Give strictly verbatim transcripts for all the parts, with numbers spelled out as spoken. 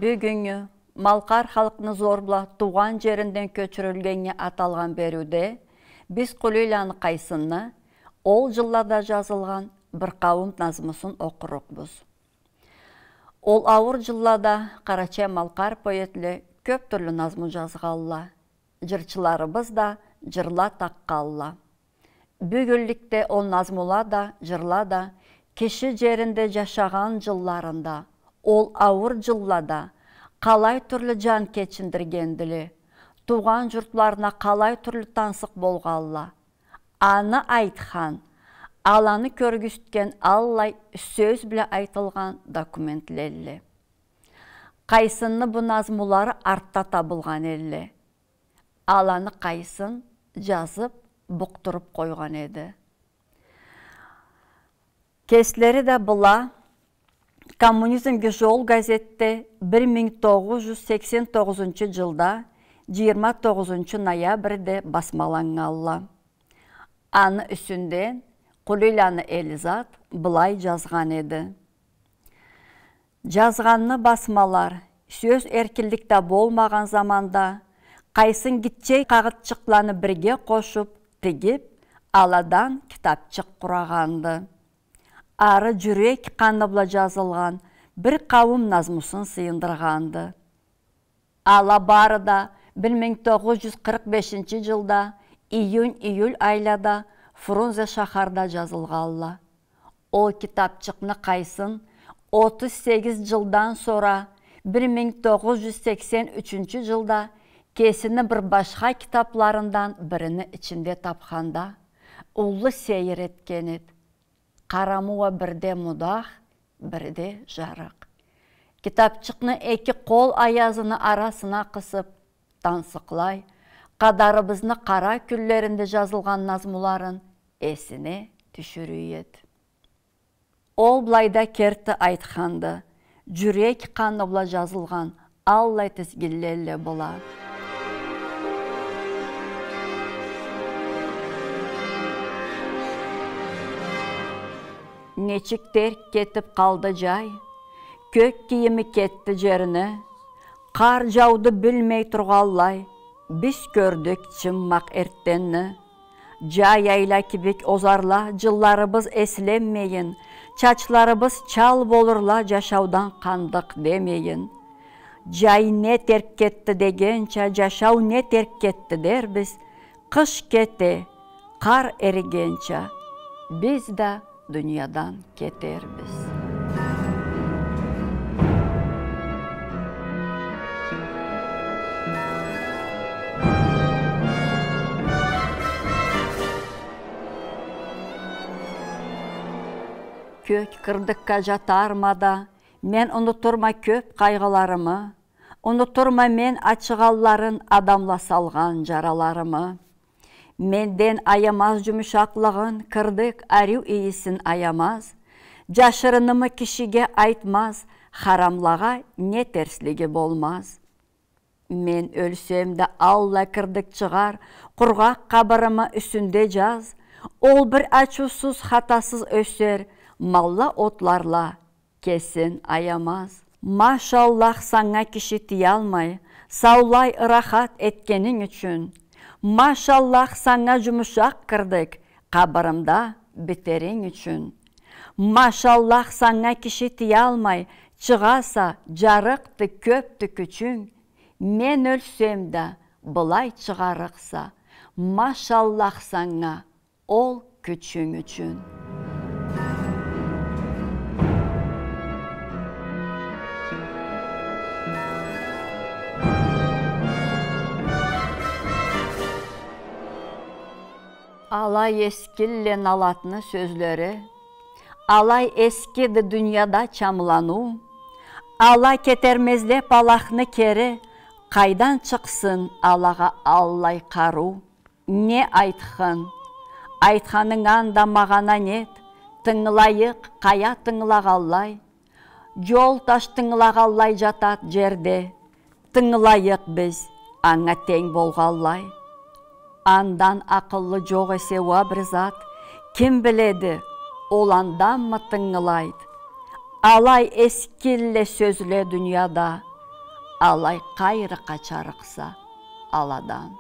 Бюгюннгю малкъар халкъны зор бла туугъан джеринден кёчюрюлгеннге аталгъан бериуде биз Къулийланы Къайсынны ол джыллада джазылгъан бир къауум назмусун окъурукъбуз. Ол ауур джыллада къарачай-малкъар поэтле кёб тюрлю назму джазгъалла. Джырчыларыбыз да джырла такъгъалла. Бюгюнлюкде ол назмула да, джырла да киши джеринде джашагъан джылларында, ол ауур джыллада къалай тюрлю джан кечиндиргендиле, туугъан джуртларына къалай тюрлю тансыкъ болгъалла, аны айтхан, аланы кёргюзтген аллай сёз бла айтылгъан документлелле. Къайсынны бу назмулары артда табылгъан элле. Аланы Къайсын джазыб, букъдуруб къойгъан эди. Кеслери да была «Коммунизмге джол» газетде бир минг тогъуз джюз сексен тогъузунчу джылда джыйырма тогъузунчу ноябрьде басмаланнгалла. Аны юсюнден Къулийланы Элизат былай джазгъан эди. Джазгъанны басмалар, сёз эркинлик да болмагъан заманда, Къайсын гитче къагъытчыкъланы бирге къошуб, тигиб, аладан китабчыкъ къурагъанды. Ары джюрек къаны бла джазылгъан бир къауум назмусун сыйындыргъанды. Ала бары да бир минг тогъуз джюз къыркъ бешинчи джылда июнь-июль айлада Фрунзе шахарда джазылгъалла. Ол китабчыкъны Къайсын отуз сегиз джылдан сора, бир минг тогъуз джюз сексен ючюнчю джылда кесини бир башха китабларындан бирини ичинде табханда, уллу сейир этген эд. Къарамы уа бирде мудах, бирде джарыкъ. Китабчыкъны эки къол аязыны арасына къысыб, тансыкълай, къадарыбызны къара кюнлеринде джазылгъан назмуларын эсине тюшюрюу эд. Ол былайда керти айтханды, джюрек къаны бла джазылгъан аллай тизгинлелле была. Нечик терк кетиб къалды джай, кёк кийими кетди джерни, къар джауду билмей тургъанлай, биз кёрдюк чыммакъ эртденни. Джай айла кибик озарла джылларыбыз эсленмейин, чачларыбыз чал болурла джашаудан къандыкъ демейин. Джай не терк кетди дегенча, джашау не терк кетди дербиз, къыш кете, къар эригенча, биз да дуниядан кетербиз. Кёк кырдыкга джатарма да, мен унутурма кёб къайгъыларымы, унутурма мен ачыгъанларын адамла салгъан джараларымы. Менден аямаз джумушакълыгъын кырдык, ариу ийисин аямаз. Джашырынымы кишиге айтмаз, харамлагъа не терслиги болмаз. Мен ёлсем да, аллай кырдык чыгъар къургъакъ къабырымы юсюнде джаз. Ол бир ачыусуз, хатасыз ёсер, малла отларла кесин аямаз. Машаллах санга, киши тыялмай, саулай ырахат этгенинг ючюн. Машаллах санга, джумушакъ кырдык, къабырымда битеринг ючюн. Машаллах санга, киши тыялмай, чыгъаса, джарыкъды, кёбдю кючюнг. Мен ёлсем да, былай чыгъарыкъса, машаллах санга, ол кючюнг ючюн. Алай эскилле Налатны сёзлери, алай эскиди дунияда чамланыу, ала кетермезле Аллахны кери, къайдан чыкъсын алагъа аллай къарыу? Не айтхын? Айтханынга анда магъана нед? Тынгылайыкъ, къая тынгылагъанлай? Джол таш тынгылагъанлай джатад джерде. Тынгылайыкъ биз, анга тенг болгъанлай. Андан акъыллы джокъ эсе уа бир зат, ким биледи, ол анданмы тынгылайд? Алай эскилле сёзле дунияда, алай къайры къачарыкъса аладан.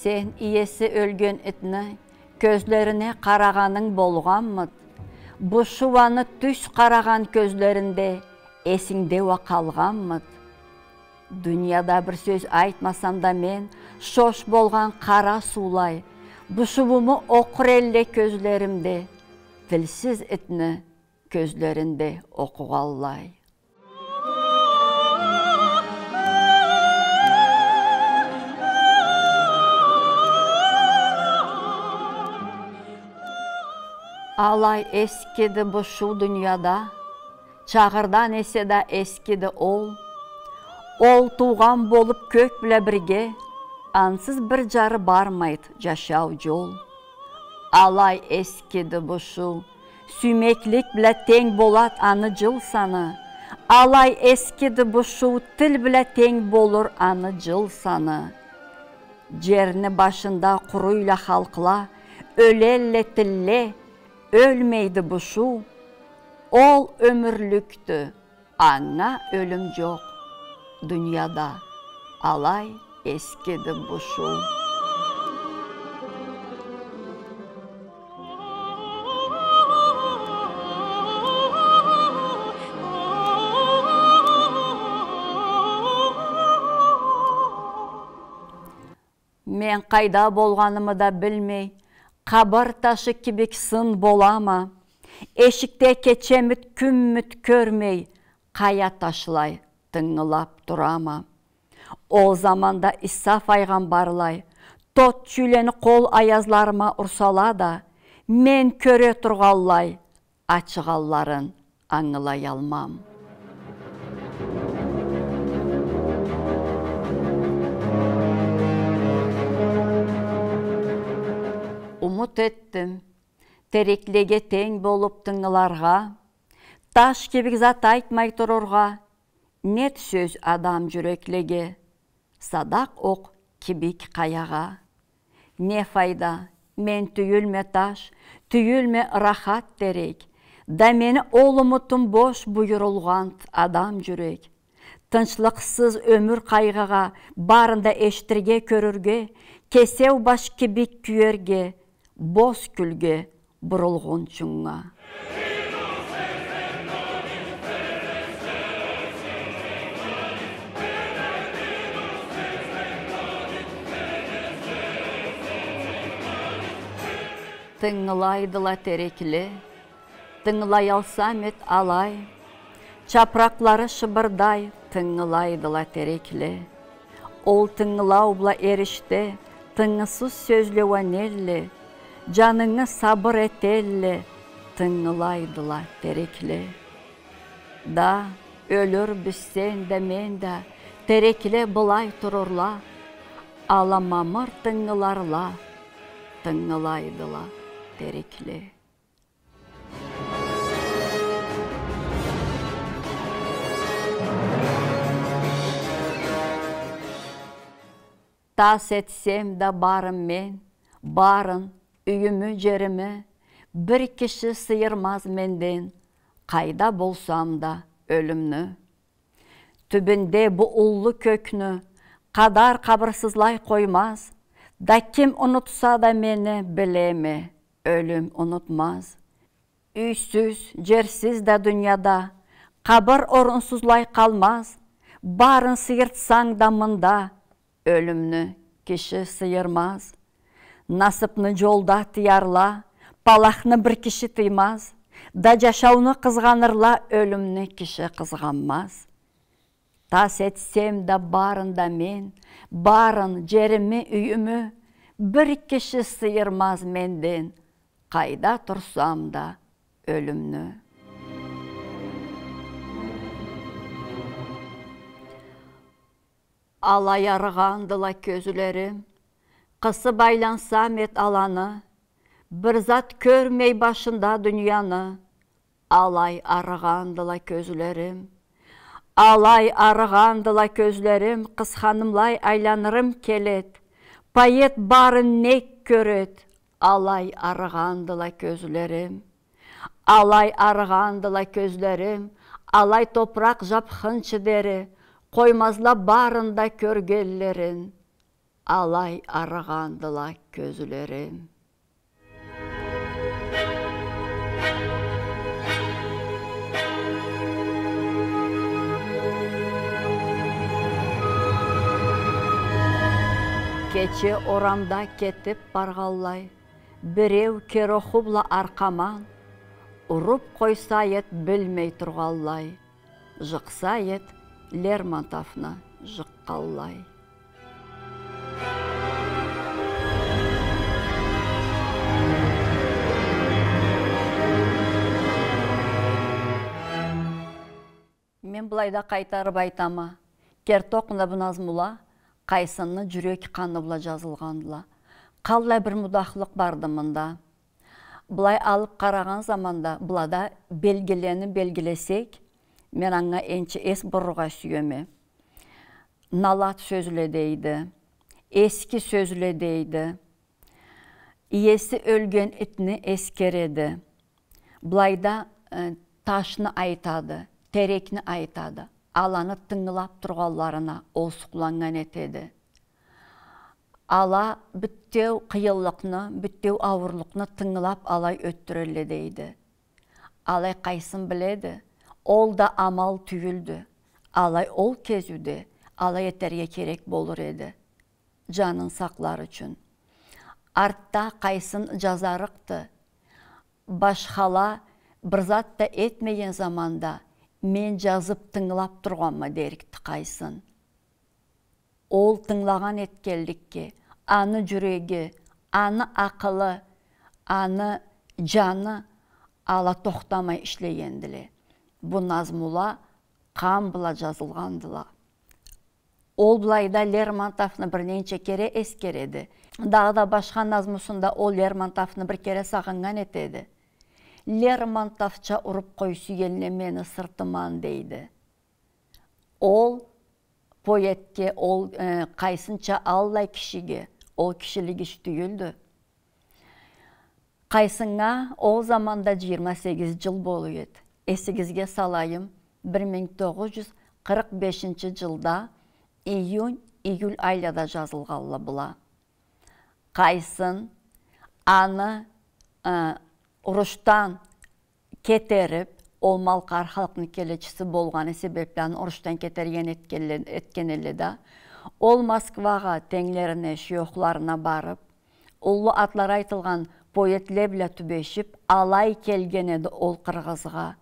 Сен иеси ёлген итни кёзлерине къарагъанынг болгъанмыд? Бушуу аны тюз къарагъан кёзлеринде эсингде уа къалгъанмыд? Дунияда бир сёз айтмасам да мен, шош болгъан къара суулай, бушууму окъур элле кёзлеримде, тилсиз итни кёзлеринде окъугъанлай. Алай эскиди бушуу дунияда, чагъырдан эсе да эскиди ол. Ол туугъан болуп кёк бла бирге, ансыз бир жары бармайд жашау жол. Алай эскиди бушуу, сюймеклик бла тенг болад аны жыл саны. Алай эскиди бушуу, тил бла тенг болур аны жыл саны. Жерни башында къуруйла халкъла, ёлелле тилле, ёлмейди бушуу. Ол ёмюрлюкдю, анга ёлюм жокъ дунияда. Алай эскиди бушуу. Мен къайда болгъанымы да билмей, къабыр ташы кибик сын болама. Эшикде кечемид, кюнмюд кёрмей, къая ташлай тынгылап турама. Ол заманда Иса файгъамбарлай тот чюйлени къол аязларыма урсала да, мен кёре тургъанлай ачыгъанларын ангылаялмам. Умут этдим, тереклеге тенг болуп тынгыларгъа, таш кибик зат айтмай турургъа, нед сёз адам жюреклеге, садакъ окъ кибик къаягъа. Не файда, мен тюйюлме таш, тюйюлме ырахат терек, да мени ол умутум бош буюрулгъанд адам жюрек. Тынчлыкъсыз ёмюр къайгъыгъа, барын да эшитирге, кёрюрге, кесеу баш кибик кюерге, боз кюлге бурулгъунчунга. Тынгылайдыла терекле, тынгылаялсам эд алай, чапыракълары шыбырдай, тынгылайдыла терекле. Ол тынгылау бла эришде тынгысыз сёзле уа нелле, жанынгы сабыр этелле, тынгылайдыла терекле. Да, ёлюрбюз сен да, мен да, терекле былай турурла, ала мамыр тынгыларла, тынгылайдыла терекле. Тас этсем да барын мен, барын, юйюмю, жерими, бир киши сыйырмаз менден, къайда болсам да ёлюмню. Тюбюнде бу уллу кёкню къадар къабырсызлай къоймаз, да ким унутса да мени, билеме, ёлюм унутмаз. Юйсюз, жерсиз да дунияда къабыр орунсузлай къалмаз, барын сыйыртсанг да мында, ёлюмню киши сыйырмаз. Насыпны жолда тыярла, палахны бир киши тыймаз, да жашауну къызгъанырла, ёлюмню киши къызгъанмаз. Тас этсем да барын да мен, барын, жерими, юйюмю, бир киши сыйырмаз менден, къайда турсам да ёлюмню. Алай арыгъандыла кёзлерим, къысып айлансам эд аланы, бир зат кёрмей башында дунияны, алай арыгъандыла кёзлерим. Алай арыгъандыла кёзлерим, къысханымлай айланырым келед. Поэт барын нек кёред? Алай арыгъандыла кёзлерим. Алай арыгъандыла кёзлерим, алай топуракъ жапхынчы дери, къоймазла барын да кёргенлерин. Алай арыгъандыла кёзлерим. Кече орамда кетип баргъанлай, биреу кероху бла аркъаман уруп къойса эд билмей тургъанлай, жыкъса эд Лермонтовну жыкъгъанлай. Мен былайда къайтарып айтама, керти окъуна бу назмула Къайсынны жюрек къаны бла жазылгъандыла. Къаллай бир мудахлыкъ барды мында. Былай алып къарагъан заманда былада белгилени белгилесек, мен анга энчи эс бурургъа сюеме. Налат сёзле дейди, эски сёзле дейди. Иеси ёлген итни эскереди. Былайда, э, ташны айтады, терекни айтады. Аланы тынгылап тургъанларына ол сукъланнган этеди. Ала бютеу къыйынлыкъны, бютеу ауурлукъну тынгылап алай ётдюрелле дейди. Алай Къайсын биледи, ол да амал тюйюлдю. Алай ол кезиуде алай этерге керек болур эди. Жанын сакълар ючюн. Артда Къайсын жазарыкъды. Башхала бир зат да этмеген заманда мен жазып тынгылап тургъанма дерикди Къайсын. Ол тынгылагъан этгенликге, аны жюреги, аны акъылы, аны жаны ала тохтамай ишлегендиле. Бу назмула къан бла жазылгъандыла. Ол былайда Лермонтовну бир ненча кере эскереди. Дагъыда башха назмусунда ол Лермонтовну бир кере сагъыннган этеди. Лермонтовча уруп къой сюйгенле мени сыртыман дейди. Ол поэтге, ол, э, Къайсынча аллай кишиге ол кишилик иш тюйюлдю. Къайсыннга ол заманда жыйырма сегиз жыл болуп эд. Эсигизге салайым, бир минг тогъуз жюз къыркъ бешинчи жылда июнь, июль айлада жазылгъанла была. Къайсын аны, э, урушдан кетерип, ол малкъар халкъны келечиси болгъаны себепли аны урушдан кетерген этгенле-, этген элле да, ол Москвагъа тенглерине, шуёхларына барып, уллу атлары айтылгъан поэтле бла тюбешип, алай келген эди ол Къыргъызгъа.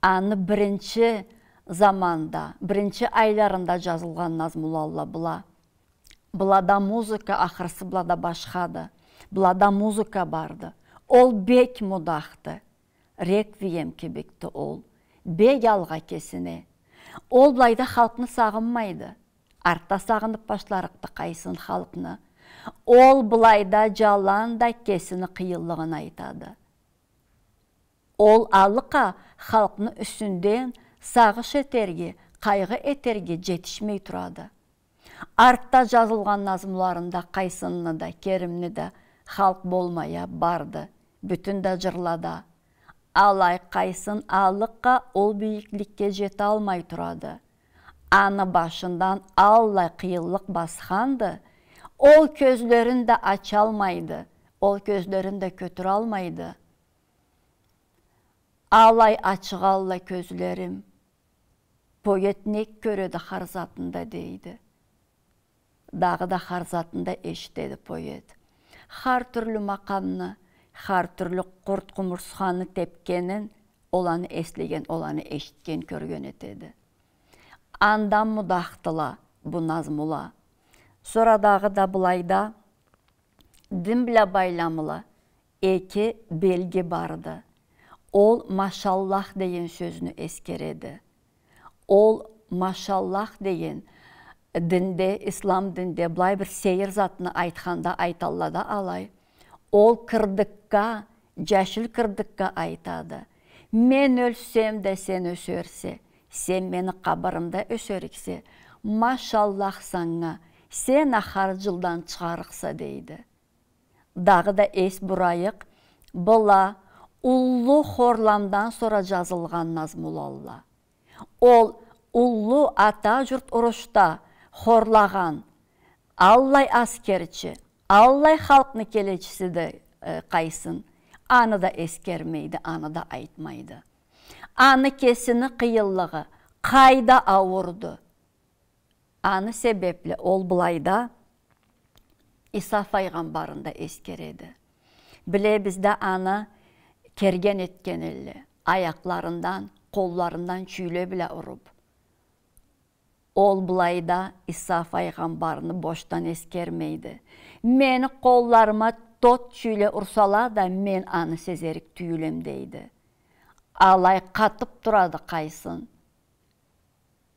Аны биринчи заманда, биринчи айларында жазылгъан назмулалла была. Былада музыка, ахырсы, былада башхады. Былада музыка барды. Ол бек мудахды. Реквием кибикди ол. Бек алгъа кесине. Ол былайда халкъны сагъынмайды. Артда сагъынып башларыкъды Къайсын халкъны. Ол былайда жаланда кесини къыйынлыгъын айтады. Ол алыкъа халкъны юсюнден сагъыш этерге, къайгъы этерге жетишмей турады. Артда жазылгъан назмуларында Къайсынны да, Керимни да халкъ болмай а барды, бютюн да жырлада. Алай Къайсын алыкъа ол бийикликге жеталмай турады. Аны башындан аллай къыйынлыкъ басханды, ол кёзлерин да ачалмайды, ол кёзлерин да кётюралмайды. Алай ачыгъалла кёзлерим. Поэт нек кёреди хар затында, дейди. Дагъыда хар затында эшитеди поэт. Хар тюрлю макъамны, хар тюрлю къурт-къумурсханы тепгенин, ол аны эслеген, ол аны эшитген, кёрген этеди. Андан мудахдыла бу назмула. Сора дагъыда былайда дин бла байламлы эки белги барды. Ол машаллах деген сёзню эскереди. Ол машаллах деген динде, ислам динде былай бир сейир затны айтханда айталла да алай. Ол кырдыкга, жашил кырдыкга айтады. Мен ёлсем да, сен ёсерсе, Сен мени къабырымда ёсериксе, машаллах санга, сен а хар джылдан чыгъарыкъса, дейди. Дагъыда эс бурайыкъ, была уллу хорламдан сора джазылгъан назмулалла. Ол уллу Ата джурт урушда хорлагъан аллай аскерчи, аллай халкъны келечисиди, э, Къайсын. Аны да эсгермейди, аны да айтмайды. Аны кесини къыйынлыгъы къайда ауурду. Аны себепли ол былайда Иса файгъамбарны да эсгереди. Билебиз да, аны керген этген элле, аякъларындан, къолларындан чюйле бла уруп. Ол былайда Иса файгъамбарны бошдан эсгермейди. Мени къолларыма тот чюйле урсала да, мен аны сезерик тюйюлем, дейди. Алай къатып турады Къайсын.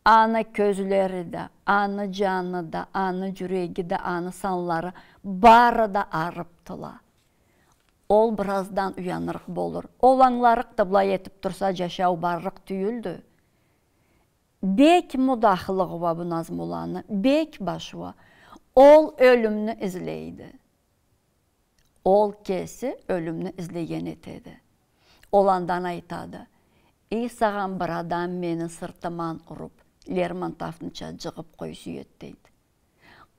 Аны кёзлери да, аны джаны да, аны джюреги да, аны санлары бары да арыптыла. Ол бираздан уянырыкъ болур. Ол ангыларыкъды, былай этип турса, джашау барырыкъ тюйюлдю. Бек мудахлыгъы уа бу назмуланы, бек башы уа. Ол ёлюмню излейди. Ол кеси ёлюмню излеген этеди. Ол андан айтады: «Ий, сагъан бир адам мени сыртыман уруп, Лермонтовнуча джыгъып къой сюет», — дейди.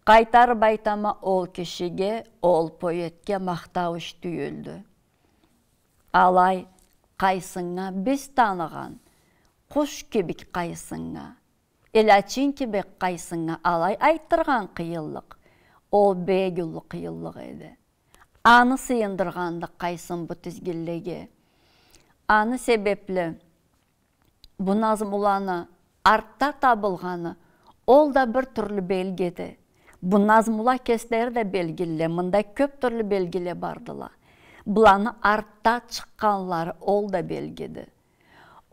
Къайтарып айтама, ол кишиге, ол поэтге махтау иш тюйюлдю. Алай Къайсыннга, биз таныгъан къуш кибик Къайсыннга, элачин кибик Къайсыннга алай айтдыргъан къыйынлыкъ, ол бек уллу къыйынлыкъ эди. Аны сыйындыргъанды Къайсын бу тизгинлеге. Аны себепли бу назмуланы артда табылгъаны, ол да бир тюрлю белгиди. Бу назмула кеслери да белгилиле, мында кёп тюрлю белгиле бардыла. Буланы артда чыкъгъанлары, ол да белгиди.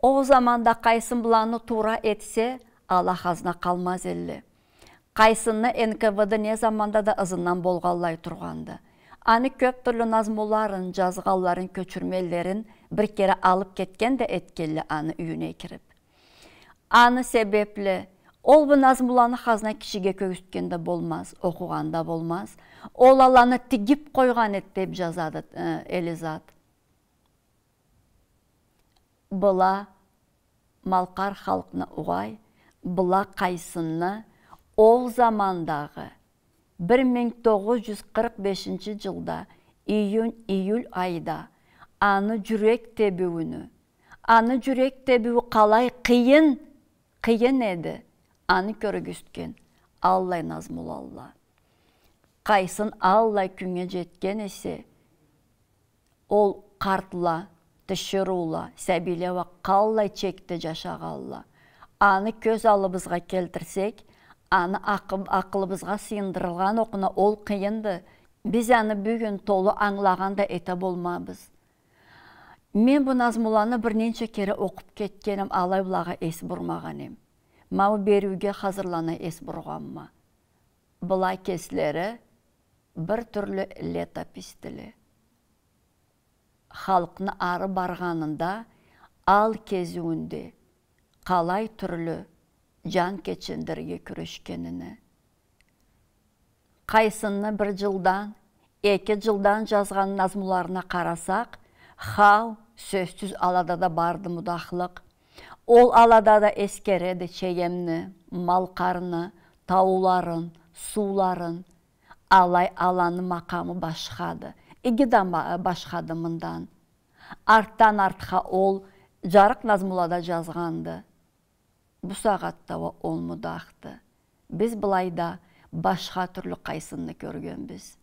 Ол заманда Къайсын буланы туура этсе, ала хазна къалмаз элле. Къайсынны Н К В Д не заманда да ызындан болгъанлай тургъанды. Аны кёп тюрлю назмуларын, джазгъанларын, кёчюрмелерин бир кере алып кетген да этгенле аны юйюне кирип. Аны себепли ол бу назмуланы хазна кишиге кёргюзтген да болмаз, окъугъан да болмаз. Ол аланы тигип къойгъан эди деп джазады, э, Элизат. Была малкъар халкъны угъай, была Къайсынны ол замандагъы бир минг тогъуз джюз къыркъ бешинчи джылда июнь, июль айда аны джюрек тебиуюню, аны джюрек тебиую къалай къыйын, къыйын эди, аны кёргюзтген аллай назмулалла. Къайсын аллай кюннге джетген эсе, ол къартла, тиширыула, сабийле уа къаллай чекде джашагъанла. Аны кёз аллыбызгъа келтирсек, аны акъы-, акъылыбызгъа сыйындырылгъан окъуна ол къыйынды. Биз аны бюгюн толу ангылагъан да эте болмабыз. Мен бу назмуланы бир ненча кере окъуп кетгеним, алай былагъа эс бурмагъан эм. Ма бу бериуге хазырлана эс бургъанма. Была кеслери бир тюрлю летописьдиле. Халкъны ары баргъанында, ал кезиуюнде къалай тюрлю джан кечиндирирге кюрешгенини. Къайсынны бир джылдан, эки джылдан джазгъан назмуларына къарасакъ, хау, сёзсюз, алада да барды мудахлыкъ. Ол алада да эсгереди Чегемни, Малкъарны, тауларын, сууларын. Алай аланы макъамы башхады. Иги да ма-, башхады мындан. Артдан артха ол джарыкъ назмулада джазгъанды. Бу сагъатда уа ол мудахды. Биз былайда башха тюрлю Къайсынны кёргенбиз.